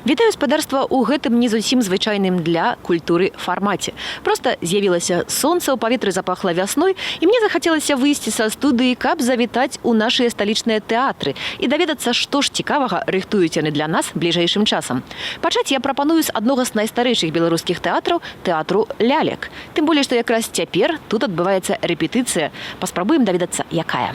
Вітаю, спадарства, ў гэтым не зусім звычайным для культуры фармаце. Проста з'явілася сонца, ў паветры запахла вясной, і мне захацелася выйсці са студыі, каб завітаць у нашыя сталічныя тэатры і даведацца, што ж цікавага рыхтуюць яны для нас бліжэйшым часам. Пачаць я прапаную з аднога з найстарэйшых беларускіх тэатраў, Тэатру лялек. Тым болей, што якраз цяпер тут адбываецца рэпетыцыя. Паспрабуем даведацца, якая.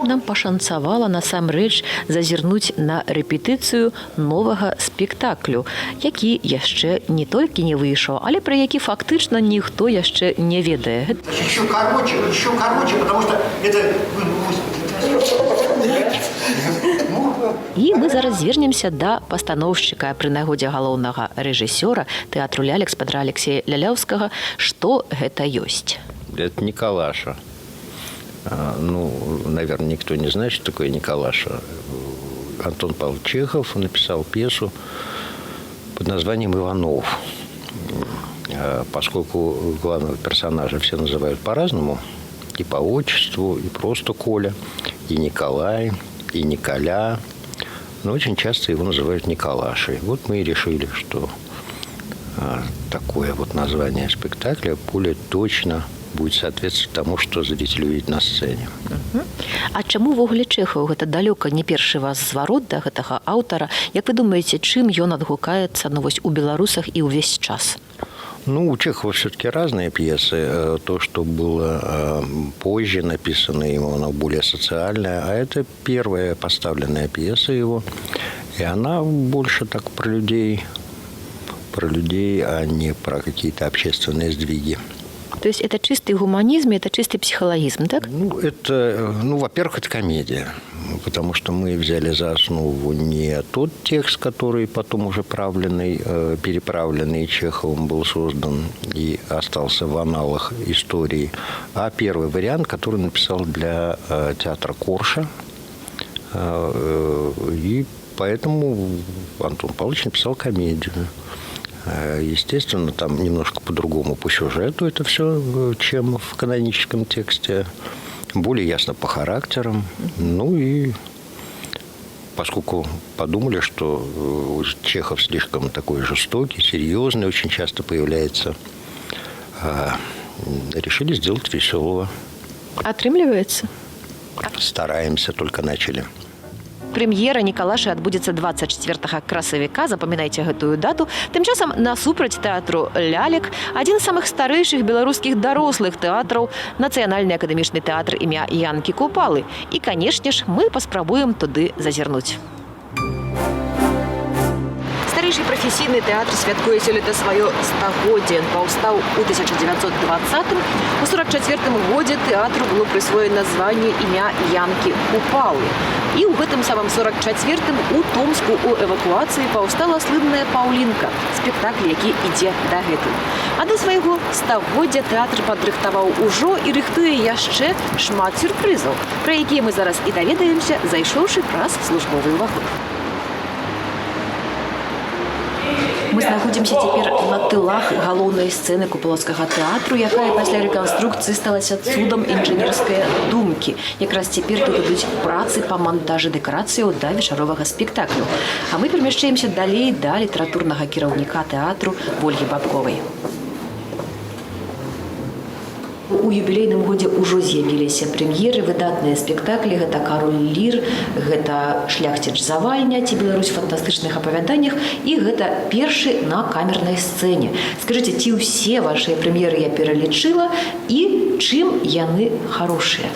Нам пашанцавала насамрэч зазірнуць на рэпетыцыю новага спектаклю, які яшчэ не толькі не выйшаў, але пра які фактычна ніхто яшчэ не ведае. Еще короче, потому что это. І мы зараз звернемся да пастаноўшчыка, пры нагодзе галоўнага рэжысёра Тэатру лялек спадара Алексея Ляляўскага, што гэта ёсць. Это Николаша. Ну, наверное, никто не знает, что такое Николаша. Антон Павлович Чехов написал пьесу под названием «Иванов». Поскольку главного персонажа все называют по-разному, и по отчеству, и просто Коля, и Николай, и Николя, но очень часто его называют Николашей. Вот мы и решили, что такое вот название спектакля более точно будет соответствовать тому, что зритель увидит на сцене. А чаму ўвогуле Чэхаў? Гэта далёка не першы вас зварот да гэтага аўтара. Як вы думаеце, чым ён адгукаецца, ну, вось у беларусах і ўвесь час? Ну, у Чехова все-таки разные пьесы. То, что было позже написано ему, оно более социальное. А это первая поставленная пьеса его. И она больше так про людей, а не про какие-то общественные сдвиги. То есть это чистый гуманизм, это чистый психологизм, так? Ну, это, ну, во-первых, это комедия, потому что мы взяли за основу не тот текст, который потом уже правленный, переправленный Чеховым был создан и остался в анналах истории, а первый вариант, который написал для театра Корша. И поэтому Антон Павлович написал комедию. Естественно, там немножко по-другому по сюжету это все, чем в каноническом тексте. Более ясно по характерам. Ну и поскольку подумали, что Чехов слишком такой жестокий, серьезный, очень часто появляется, решили сделать веселого. Атрымліваецца? Стараемся, только начали. Прэм'ера Нікалашы адбудзецца 24 красавіка, запамінайце гэтую дату. Тым часам насупраць Тэатру лялек адзін з самых старэйшых беларускіх дарослых тэатраў, Нацыянальны акадэмічны тэатр імя Янкі Купалы. І, канешне ж, мы паспрабуем туды зазірнуць. Старэйшы прафесійны тэатр святкуе сёлета сваё стагоддзе. Ён паўстаў у 1920. У 44 годзе тэатру было прысвоена званне імя Янкі Купалы. І ў гэтым самым 44 у Томску у эвакуацыі паўстала слынная «Паўлінка», спектакль, які ідзе дагэтуль. А да свайго стагоддзя тэатр падрыхтаваў ужо і рыхтуе яшчэ шмат сюрпрызаў, пра якія мы зараз і даведаемся, зайшоўшы праз службовы ўваход. Мы знаходзімся цяпер на тылах галоўнай сцэны купалаўскага тэатру, якая пасля рэканструкцыі сталася цудам інжынерскай думкі. Якраз цяпер тут ідуць працы па мантажы дэкарацыяў да вечаровага спектаклю. А мы перамяшчаемся далей да літаратурнага кіраўніка тэатру Вольгі Бабковай. У юбілейным годзе ўжо з'явіліся прэм'еры, выдатныя спектаклі: гэта «Кароль Лір», гэта «Шляхціч Завальня ці Беларусь у фантастычных апавяданнях» і гэта першы на камернай сцэне. Скажыце, ці ўсе вашыя прэм'еры я пералічыла і чым яны хорошыя?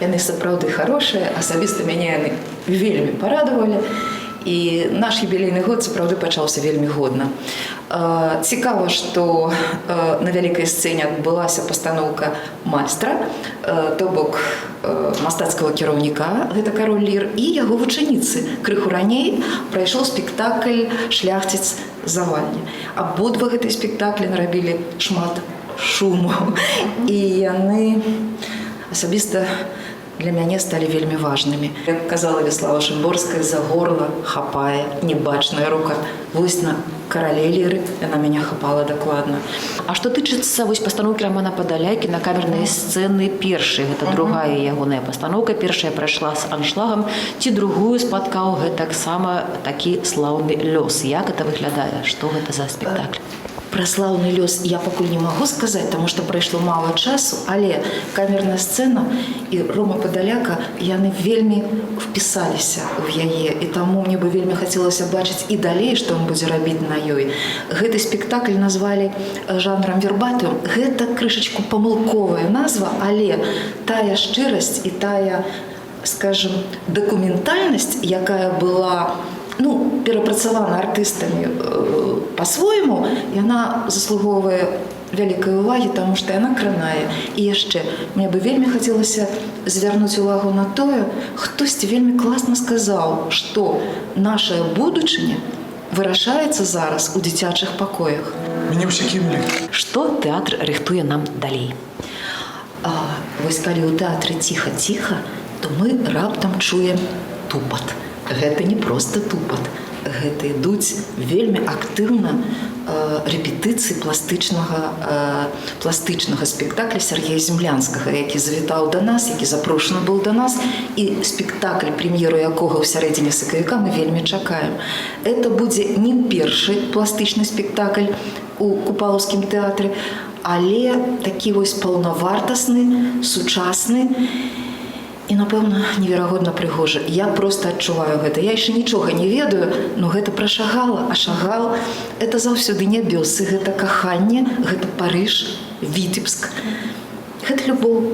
Яны сапраўды хорошыя, асабіста мяне яны вельмі парадавалі. І наш юбілейны год сапраўды пачаўся вельмі годна. Цікава, што на вялікай сцэне адбылася пастаноўка майстра, то бок мастацкага кіраўніка, гэта «Кароль Лір» і яго вучаніцы. Крыху раней прайшоў спектакль «Шляхціц Завальня». Абодва гэтыя спектаклі нарабілі шмат шуму. І яны асабіста для мяне сталі вельмі важнымі. Як казала Віслава Шымборская, за горла хапае небачная рука. Вось на «Карале Ліры» яна мяне хапала дакладна. А што тычыцца вось пастаноўкі Рамана Падалякі на камернай сцэны першай, гэта другая ягоная пастаноўка, першая прайшла з аншлагам, ці другую спаткаў гэтаксама такі слаўны лёс? Як это выглядае? Што гэта за спектакль? Пра слаўны лёс я пакуль не магу сказаць, таму што прайшло мала часу, але камерная сцэна і Рома Падаляка, яны вельмі впісаліся ў яе, і таму мне бы вельмі хацелася бачыць і далей, што он будзе рабіць на ёй. Гэты спектакль назвалі жанрам вербатыум. Гэта крышачку памылковая назва, але тая шчырасць і тая, скажем, дакументальнасць, якая была, ну, перапрацавана артыстамі по-свойму, яна заслугоўвае вялікай увагі, таму што яна кранае. І яшчэ мне бы вельмі хацелася звярнуць увагу на тое, хтосьці вельмі класна сказаў, што наша будучыня вырашаецца зараз у дзіцячых пакоях. Мяне ўсе кінулі. Што тэатр рыхтуе нам далей? Вось калі ў тэатры ціха-ціха, то мы раптам чуем тупат. Гэта не проста тупат. Гэта ідуць вельмі актыўна рэпетыцыі пластычнага спектакля Сергея Землянскага, які завітаў да нас, які запрошаны быў да нас, і спектакль, прэм'еру якога ў сярэдзіне сакавіка мы вельмі чакаем. Это будзе не першы пластычны спектакль у купалаўскім тэатры, але такі вось паўнавартасны, сучасны і, напэўна, неверагодна прыгожы. Я просто адчуваю гэта. Я яшчэ нічога не ведаю, но гэта пра Шагала, а Шагал — это заўсёды нябёсы, гэта каханне, гэта Парыж, Віцебск. Гэта любоў.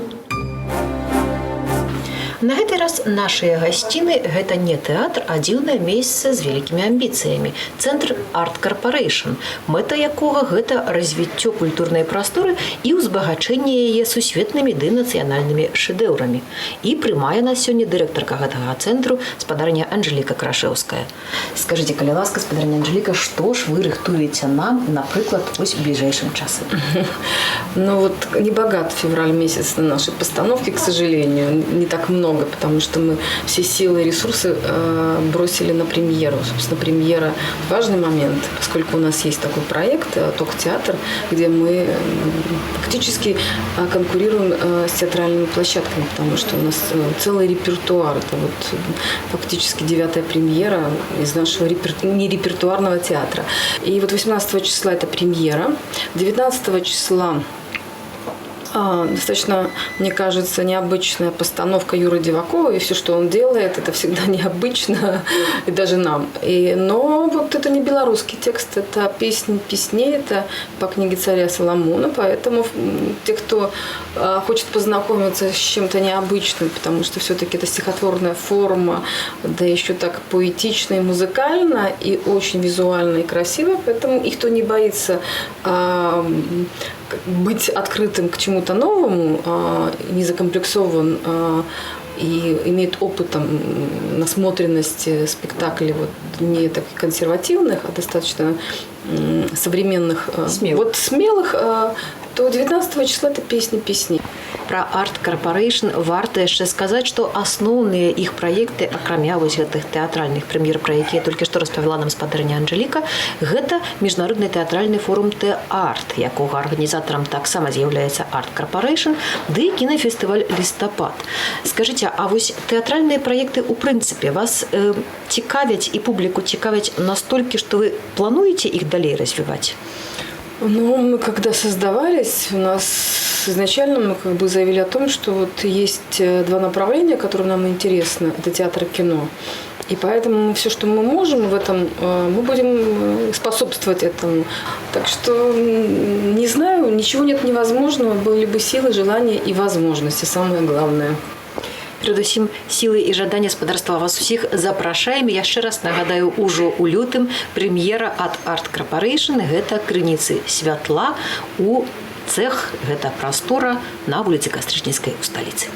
На гэты раз нашыя гасціны — гэта не тэатр, а дзіўнае месца з вялікімі амбіцыямі. Цэнтр Арт Карпарэйшн, мэта якога гэта развіццё культурнай прасторы і ўзбагачэнне яе сусветнымі ды нацыянальнымі шэдэўрамі. І прымае нас сёння дырэктарка гэтага цэнтру спадарня Анжеліка Крашэўская. Скажыце, калі ласка, спадарня Анжеліка, што ж вы рыхтуеце нам, напрыклад, вось бліжэйшым часам? Ну вот не богат февраль месяц на наши постановки, к сожалению, не так много, потому что мы все силы и ресурсы бросили на премьеру. Собственно, премьера – важный момент, поскольку у нас есть такой проект «Ток-театр», где мы фактически конкурируем с театральными площадками, потому что у нас целый репертуар. Это вот фактически 9-я премьера из нашего нерепертуарного театра. И вот 18 числа это премьера, 19 числа достаточно, мне кажется, необычная постановка Юры Дивакова, и все, что он делает, это всегда необычно, и даже нам. Но вот это не белорусский текст, это песни песней, это по книге царя Соломона, поэтому те, кто хочет познакомиться с чем-то необычным, потому что все-таки это стихотворная форма, да еще так поэтично и музыкально, и очень визуально и красиво, поэтому и кто не боится быть открытым к чему-то новому, не закомплексован и имеет опыт там насмотренности спектаклей вот, не так консервативных, а достаточно современных, смелых. Вот смелых, то 19 числа это «Песни песни». Пра Арт Карпарэйшн варта яшчэ сказаць, што асноўныя іх праекты, акрамя вось гэтых тэатральных прэм'ер, пра якія толькі што распавяла нам спадарыня Анжеліка, гэта міжнародны тэатральны форум «Тэ-арт», якога арганізатарам таксама з'яўляецца Арт Карпарэйшн, ды кінафестываль «Лістапад». Скажыце, а вось тэатральныя праекты ў прынцыпе вас цікавяць і публіку цікавяць настолькі, што вы плануеце іх далей развіваць? Ну, мы когда создавались, у нас изначально мы как бы заявили о том, что вот есть два направления, которые нам интересны. Это театр и кино. И поэтому все, что мы можем в этом, мы будем способствовать этому. Так что, не знаю, ничего нет невозможного. Были бы силы, желание и возможности, самое главное. Перадусім сілы і жаданне, спадарства, вас усіх запрашаем. Яшчэ раз нагадаю, ужо ў лютым прэм'ера ад Арт Карпарэйшн — гэта «Крыніцы святла» у цех, гэта прастора на вуліцы Кастрычніцкай у сталіцы.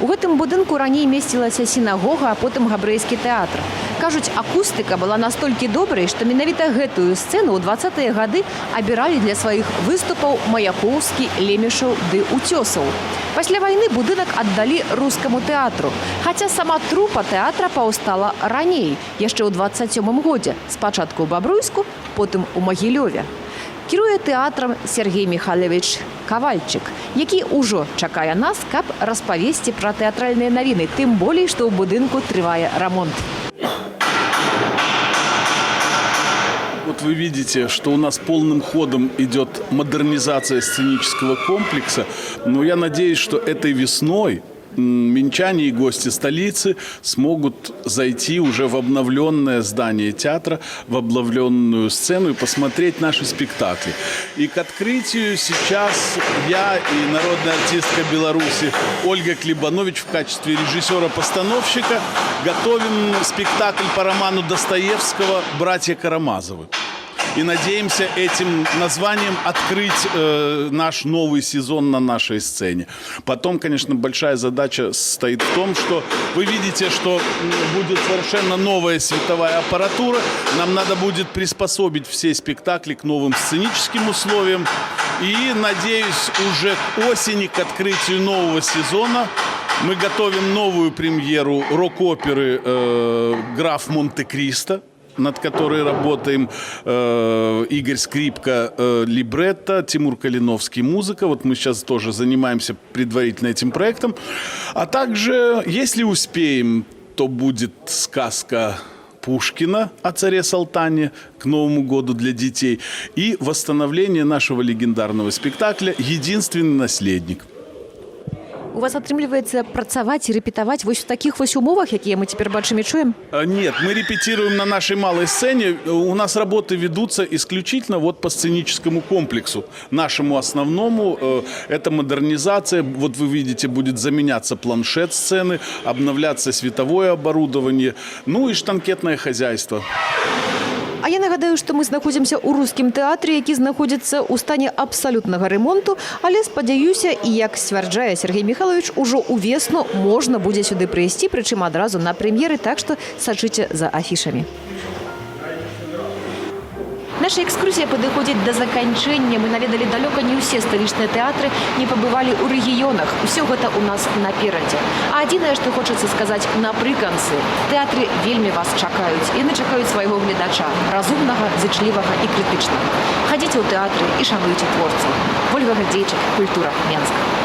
У У гэтым будынку раней месцілася сінагога, а потым габрэйскі тэатр. Кажуць, акустыка была настолькі добрай, што менавіта гэтую сцэну ў 20-тыя гады абіралі для сваіх выступаў Маякоўскі, Лемешаў ды Уцёсаў. Пасля вайны будынак аддалі рускаму тэатру. Хаця сама трупа тэатра паўстала раней, яшчэ ў 27 годзе, спачатку ў Бабруйску, потым у Магілёве. Кіруе тэатрам Сяргей Міхайлавіч Кавальчык, які ўжо чакае нас, каб распавесці пра тэатральныя навіны, тым болей, што ў будынку трывае рамонт. Вот вы видите, что у нас полным ходом идет модернизация сценического комплекса. Но я надеюсь, что этой весной минчане и гости столицы смогут зайти уже в обновленное здание театра, в обновленную сцену и посмотреть наши спектакли. И к открытию сейчас я и народная артистка Беларуси Ольга Клебанович в качестве режиссера-постановщика готовим спектакль по роману Достоевского «Братья Карамазовы». И надеемся этим названием открыть наш новый сезон на нашей сцене. Потом, конечно, большая задача стоит в том, что вы видите, что будет совершенно новая световая аппаратура. Нам надо будет приспособить все спектакли к новым сценическим условиям. И, надеюсь, уже к осени, к открытию нового сезона, мы готовим новую премьеру рок-оперы «Граф Монте-Кристо», над которой работаем. Игорь Скрипка либретто, Тимур Калиновский музыка. Вот мы сейчас тоже занимаемся предварительно этим проектом. А также, если успеем, то будет сказка Пушкина о царе Салтане к Новому году для детей и восстановление нашего легендарного спектакля «Единственный наследник». У вас атрымліваецца працаваць і рэпетаваць вось у такіх вось умовах, якія мы цяпер бачым і чуем? Нет, мы репетируем на нашей малой сцене. У нас работы ведутся исключительно вот по сценическому комплексу. Нашему основному. Это модернизация. Вот вы видите, будет заменяться планшет сцены, обновляться световое оборудование, ну и штанкетное хозяйство. А я нагадаю, што мы знаходзімся ў рускім тэатры, які знаходзіцца ў стане абсалютнага рамонту, але, спадзяюся, і як сцвярджае Сяргей Міхайлавіч, ужо ўвесну можна будзе сюды прыйсці, прычым адразу на прэм'еры, так што сачыце за афішамі. Наша экскурсія падыходзіць да заканчэння. Мы наведалі далёка не ўсе сталічныя тэатры, не пабывалі ў рэгіёнах. Усё гэта ў нас наперадзе. А адзінае, што хочацца сказаць напрыканцы: тэатры вельмі вас чакаюць. Яны чакаюць свайго гледача, разумнага, зычлівага і крытычнага. Хадзіце ў тэатры і шануйце творцаў. Вольга Гардзейчык, «Культура», Менск.